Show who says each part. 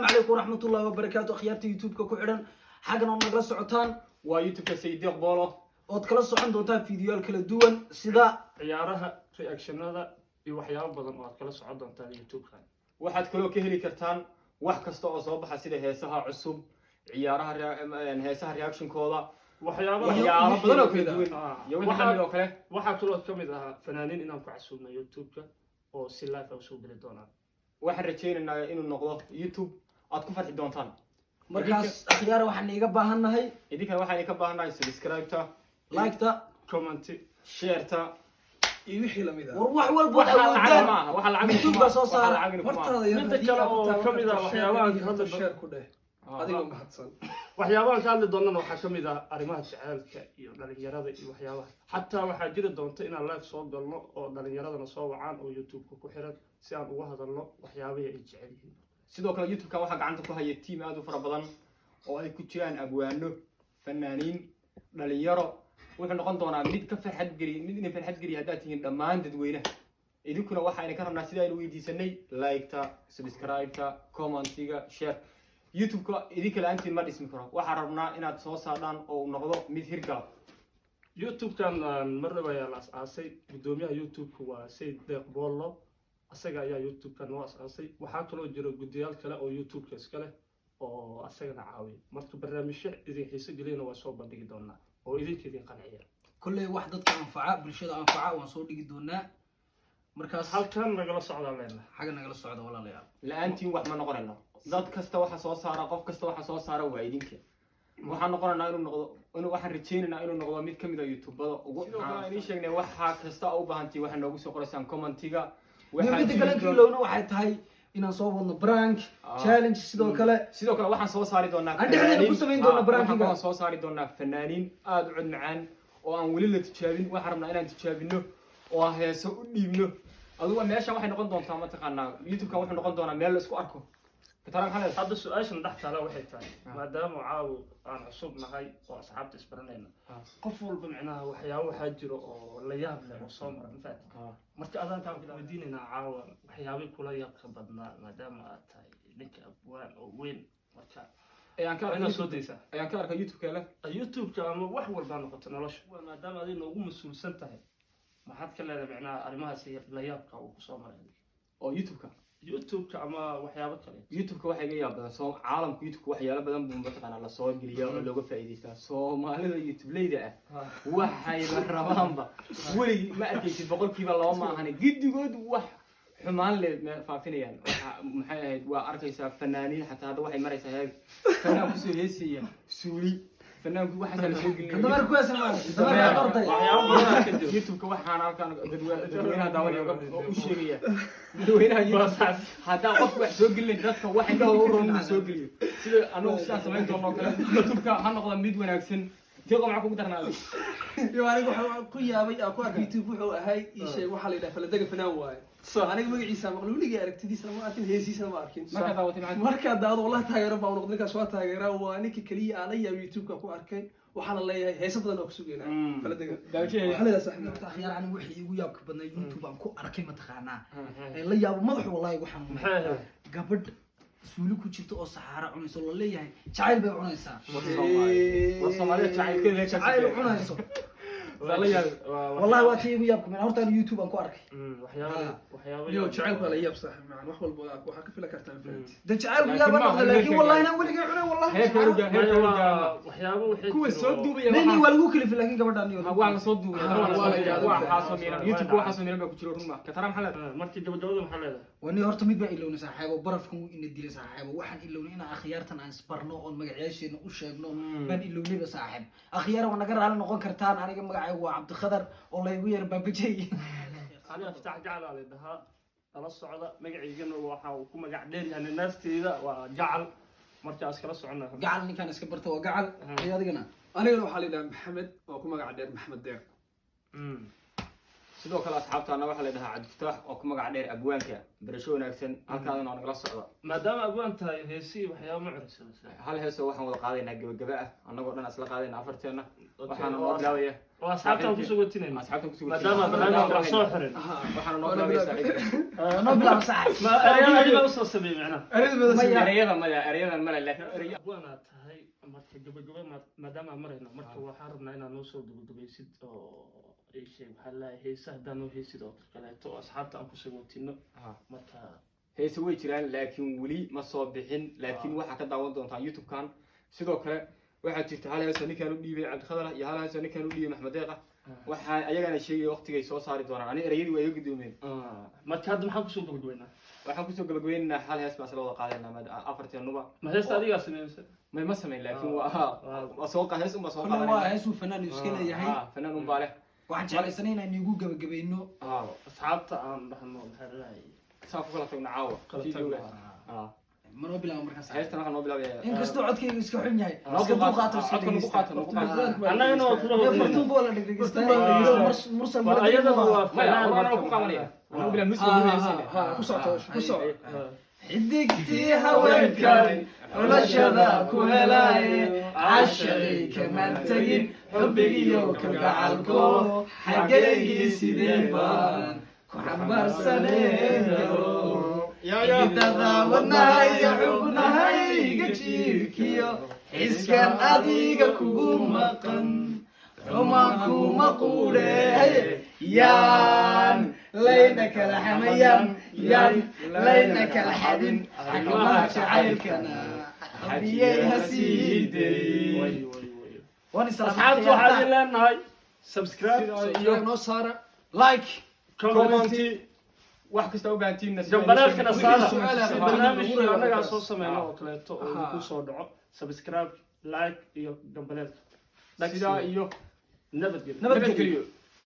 Speaker 1: Calaykum waraxmatullahi wabarakaatu. Akhyaarta YouTube-ka ku xidhan, xaggan oo nagala socotaan
Speaker 2: waa YouTube-ka Saydiiq Boolo,
Speaker 1: ood kala socon doontaan fiidiyoyaal kala duwan sida
Speaker 3: ciyaaraha, reactionada iyo waxyaabo badan oo aad kala socon doontaan YouTube-kan.
Speaker 2: Waxaad kaloo ka heli kartaan wax kasta oo soo baxa, sida heesaha cusub, ciyaaraha, heesaha reactionkooda,
Speaker 3: waxyaabaha
Speaker 2: waxyaabo badan oo kala duwan iyo wixii lamid oo kale.
Speaker 3: Waxaa kaloo ka mid ahaa fanaaniin inaan ku casuubno YouTube-ka oo si live ah usoo geli doonaan.
Speaker 2: Waxaan rajaynaynaa inuu noqdo YouTube aad ku farxi doontaan.
Speaker 1: Markaas akhyaara, waxaan iiga baahannahay
Speaker 2: idinkana waxaan ka baahannahay subscribe-ta,
Speaker 1: like-ta,
Speaker 3: comment-i,
Speaker 2: share-ta
Speaker 4: iyo wixii lamid ah.
Speaker 1: War wax walbood
Speaker 2: waxa lacag
Speaker 1: awoodaan
Speaker 2: maaha, waxa lacag
Speaker 1: YouTube-ka soo saara.
Speaker 4: Hortaada yar
Speaker 3: Midda
Speaker 4: haddii
Speaker 3: kale
Speaker 4: aad
Speaker 3: oo
Speaker 4: ku taaban
Speaker 3: ka mid ah
Speaker 4: karto,
Speaker 3: waxyaabaha
Speaker 4: share
Speaker 3: hadda
Speaker 4: share ku dheh adigoo mahadsan.
Speaker 3: Waxyaabahan ka hadli doonana waxaa ka mid ah arrimaha jaceylka iyo dhalinyarada iyo waxyaabaha. Xataa waxaa jiri doonta inaan live soo galno oo dhalinyaradana soo wacaan oo YouTube-ka ku xiran, si aan uga hadalno waxyaabihii ay jecel yihiin.
Speaker 2: Sidoo kale YouTube-ka waxaa gacanta ku haya team aad u fara badan oo ay ku jiraan abwaano, fanaaniin, dhalinyaro. Wuxuu noqon doonaa mid ka farxad geliy, mid idin farxad geliya haddaad tihiin dhammaan dadweynaha. Idinkuna waxayna ka rabnaa, sida aynu weydiisanay, like-ta, subscribe-ta, comment-iga, share. YouTube-ka idinka la-aantiin ma dhismi karo. Waxaan rabnaa inaad soo saadhaan oo uu noqdo mid hirgala.
Speaker 3: YouTube-kan mar dhab ayaa la as-aasay. Guddoomiyaha YouTube-ka waa Sayid Deeq Boollo, asaga ayaa YouTube-kan noo as-aasay. Waxaa kaloo jira guddiyaal kale oo YouTube-ka iska leh oo asagana caawiya. Marka barnaamijyo idin xiiso geliyana waa soo bandhigi doonaa oo idinka idin qanciya.
Speaker 1: Kolley wax dadka anfaca, bulshada anfaca waan soo dhigi doonaa markaas.
Speaker 3: Halkan nagala socdaan leenahay.
Speaker 1: Xagga nagala socda, walaalayaal.
Speaker 2: La-aantiin wax ma noqonayno. Dad kasta waxa soo saara, qof kasta waxa soo saara waa idinka. Waxaan noqonaynaa inuu noqdo inuu, waxaan rajaynaynaa inuu noqdo mid kamid a YouTubada ugu. Sidoo kale aan idiin sheegnay, waxaa kasta u baahantii waxaa noogu soo qoraysaan comment-iga. Waxaa
Speaker 1: Midda
Speaker 2: jiri
Speaker 1: kale kilowna waxay tahay inaan soo wadno prank challenge sidoo kale.
Speaker 2: Sidoo kale waxaan soo saari doonaa
Speaker 1: Aan dhexdeena ku samayn doonaa
Speaker 2: waxaan
Speaker 1: prankiga.
Speaker 2: kaloo soo saari doonaa fanaaniin aada u cod macaan oo aan weli la tijaabin. Waxaan rabnaa inaan tijaabino oo aan heeso u dhiibno. Adugu meeshan waxay noqon doontaa, mataqaanaa, YouTube-kan wuxuu noqon doonaa meel la isku arko. Katara, maxaa leedahay?
Speaker 3: Hadda su-aashan dhex taala waxay tahay, maadaama caawo aan cusub nahay oo asxaabta isbaranayna, qof walba micnaha waxyaabo waxaa jiro oo la yaab leh oo soo mara, mafahat? Marka adaankaan ku weydiinaynaa caawa waxyaabay kula yaabka badnaa, maadaama aad tahay ninka abwaan oo weyn. Marka
Speaker 2: Ayaan ka
Speaker 3: waa
Speaker 2: arkay
Speaker 3: inaad soo daysaa.
Speaker 2: Ayaan ka arkay YouTube-ka leh.
Speaker 3: YouTube-ka ama wax walbaa noqoto nolosha, maadaama adig noogu mas-uulsan tahay, maxaad ka leedahay micnaha arrimahaas la yaabka uu kusoo maray?
Speaker 2: Oo YouTube-ka?
Speaker 3: YouTube-ka ama waxyaabo kale.
Speaker 2: YouTube-ka waxaa iga yaab badan soo caalamka YouTube-ka waxyaalo badan buu mataqaanaa lasoo geliyaa oo looga faa'iidaystaa. Soomaalida YouTube-leyda ah waxayba rabaanba weligii ma arkaysid, 2% ma ahane, giddigood wax xumaan le faafinayaan. Waxa maxay ahayd, waa arkaysaa fanaaniin xataa hadda waxay maraysaa heer fanaan kusoo heesaya suuli, fanaanku waxaasaa lasoo gelinaya.
Speaker 1: Dameer ku heesan maaragtay, dameer orday.
Speaker 3: Waxyaabo badan ka jiro.
Speaker 2: YouTube-ka waxaan halkan dadweynaha daawanaya oo u sheegaya dadweynaha YouTube, haddaa qofku wax soo gelinayn, dadka wax indhahooda u roon inuu soo geliyo, sida anagu sidaan samayn doono oo kale. YouTube-ka ha noqda mid wanaagsan. Tiiqo, maxaa kugu darnaaday?
Speaker 4: Iyo aniga waxaan ku yaabay aan ku arkay YouTube wuxuu ahay, ii sheeg, waxaa la yidhaha Faladega fanaan waaye. Aniga magaciisa maqla, weligii aragtidiisana ma arkin, heesiisana ma arkin.
Speaker 2: Markaa daawatay maxaa?
Speaker 4: Markaa daawado, wallahi taageero baa noqday ninkaas, waa taageeraa. Waa ninka keliya aan la yaabay YouTube-ka ku arkay. Waxaana leeyahay heeso badan oo ku sugeynaa Faladega.
Speaker 2: Daawashadeeda.
Speaker 4: Waxaa leedahay saaxiib.
Speaker 1: Horta akhyaar, aniga wixii iigu yaabka badnaa YouTube aan ku arkay, mataqaanaa, ee la yaabo, madaxu wallahi igu xanuunay,
Speaker 3: Maxay ahayd?
Speaker 1: Gabadh suuli ku jirta oo saxaara cunayso, la leeyahay jacayl bay cunaysaa.
Speaker 2: War Soomaalida jacaylkeeda.
Speaker 1: Jacayl cunayso.
Speaker 2: Waa la yaabay.
Speaker 1: Wallahi waa tii igu yaabka badnaa horta aniga YouTube aan ku arkay.
Speaker 3: Waxyaabo waxyaabo
Speaker 4: Yo, jacaylku waa la yaab saaxiib macaan, wax walba waxaa ka filan kartaa infact.
Speaker 1: De jacaylku
Speaker 2: Laakiin
Speaker 1: yaaba
Speaker 2: ma
Speaker 1: noqda,
Speaker 2: aha
Speaker 1: laakiin
Speaker 2: heerka
Speaker 1: wallahi inaan weligay cunay wallahi.
Speaker 2: Heerka uga heerka uga
Speaker 3: Waxyaabo waxay
Speaker 2: kuwa
Speaker 3: jiro
Speaker 2: soo duubaya.
Speaker 1: Nini waa lagu kalifay, laakiin gabadhaan iyo
Speaker 2: waa la soo duubaya.
Speaker 4: Ah, waa la gaaday.
Speaker 2: Waxaasoo miran YouTube, waxaasoo miran baa ku jiro ruma. Katara, maxaa leedahay?
Speaker 3: Markii gabagabada maxaa leedahay?
Speaker 1: Wani horta mid baa ilownay saaxiibo, barafkan wuu ina dilay saaxiibo. Waxaan ilownay inaan akhyaartan aan isbarno oon magacyaasheena u sheegno baan ilownayba saaxiib. Akhyaar, waa naga raali noqon kartaan. Aniga magacaygu waa Cabdikhadar oo laygu yeer Baabajey.
Speaker 3: Aniga Fitax Gacal aa la dhahaa, nala socda. Magacaygana waxa uu ku magac dheer yahay naasteyda, waa Gacal. Marka iskala socona.
Speaker 1: Gacal ninkaan iska barta waa Gacal iyo adigana.
Speaker 4: Anigana waxaa la yidhaha Maxamed oo ku magac dheer Maxamed Deeq.
Speaker 2: Sidoo kale asxaabtaana waxaa la dhahaa Cabdifataax oo ku magac dheer Abwaanka. Barasho wanaagsan, halkaadana oo nagala socda.
Speaker 3: Maadaama abwaan tahay, heesihii waxyaaba ma cunaysa?
Speaker 2: Hal heesoo waxaan wada qaadaynaa gebagaba ah, annagoo dhan isla qaadayna afarteena. Waxaana noo bilaabaya
Speaker 3: Oo asxaabtaan kusoo watinayna
Speaker 2: asxaabtan kusoo
Speaker 3: maadaama barnaamijka aan soo xirin.
Speaker 2: Waxaana noo bilaabaya saaxiibka.
Speaker 1: Noo bilaabo, saaxiib.
Speaker 3: Ma ereyada adiga usoo sameeyey macnaha?
Speaker 1: Maya.
Speaker 2: Ereyada maya, ereyadan male, laakiin ereya
Speaker 3: Abwaanaad tahay, marka gabagaba maadaama aan marayno, marka waxaan rabnaa inaad noo soo gabagabaysid oo ay sheeg waxaa leeyahay heesa haddaan noo heesid oo kaleeto oo asxaabta aan kusoo watino marka.
Speaker 2: Heese way jiraan, laakiin weli ma soo bixin, laakiin waxaa ka daawan doontaan YouTube-kan. Sidoo kale waxaa jirta hal heesoo ninkaan u dhiibay Cabdikhadar iyo hal heesoo ninkaan u dhiibay Maxmed Deeqa. Waxaa ayagana sheegaya waqtigay soo saari doonaan. Ani ereyadii waa iga gudoomeen.
Speaker 3: Marka hadda maxaan kusoo gabagabaynaa?
Speaker 2: Waxaan kusoo gabagabeynaynaa hal hees baan isla wada qaadaynaa afarteennuba.
Speaker 3: Ma heesta adigaa sameeyeysa?
Speaker 2: May, ma samayn, laakiin waa soo hees unbaa soo
Speaker 1: Kullu waa
Speaker 2: qaadanayna.
Speaker 1: heesuu fanaan iska leeyahay.
Speaker 2: Fanaan unbaa leh.
Speaker 1: Waxaan jeclaysanay inaan iigu gabagabayno.
Speaker 3: Asxaabta aan dhahno maxaa leeyahay?
Speaker 2: Saa ku kala tagno caawa
Speaker 3: Kala
Speaker 2: videoga.
Speaker 3: tagno.
Speaker 1: Manoo bilaabo markaas?
Speaker 2: Heestan waxaa noo bilaabaya
Speaker 1: Inkastoo codkayga iska xun yahay,
Speaker 2: Noo
Speaker 1: iska
Speaker 2: dulqaato,
Speaker 1: dulqaato, iska
Speaker 2: codka nagu
Speaker 1: dhegeysta.
Speaker 2: qaato, nagu qaato.
Speaker 3: Annagana waa kula
Speaker 1: Dee
Speaker 3: hodinayna.
Speaker 1: Fartuun baa la dhegdhegeystaa. Mursal
Speaker 3: War ayadaba waa
Speaker 2: Maya,
Speaker 3: fanaan.
Speaker 2: horaan
Speaker 3: Marka
Speaker 2: ku qaadanaya. Anuu bilaa music
Speaker 4: Ha
Speaker 2: ugu
Speaker 4: ha.
Speaker 2: heesayna.
Speaker 4: Ha, ku socoto, ku soco.
Speaker 1: Xidigtii haweenkan xulashada ku helaaye, cashaqii kamaan tegin, xubbigiyo kalgacalko xaggaygii sidee baan ku xambaarsaneen garo xididada wadnahaya xubnahayga jiirkiyo xiskan adiga kugu maqan, xumaan kuma quudhe, yaan layna kala xamayaan, yaan layna kala xadin, xakamaha jacaylkana xabiyey ha siiday.
Speaker 3: Way way way.
Speaker 1: Waan
Speaker 3: Asxaabta waxaa idin leenahay subscribe
Speaker 4: Iyo noo saara
Speaker 1: like,
Speaker 3: comment,
Speaker 2: Comment, wax kasta u baahantiinna sida
Speaker 3: gambaleelkana
Speaker 2: idin
Speaker 3: saara
Speaker 4: Su'aal
Speaker 3: si
Speaker 4: ah,
Speaker 3: barnaamijkii
Speaker 4: ah,
Speaker 3: annagaa
Speaker 4: ah,
Speaker 3: soo sameyno oo kaleeto oo idinku soo dhaco. Subscribe, like iyo gambaleelka.
Speaker 2: Sidaa iyo
Speaker 3: Nabadgelyo.
Speaker 1: Nabadgelyo.
Speaker 2: Nabadgelyo.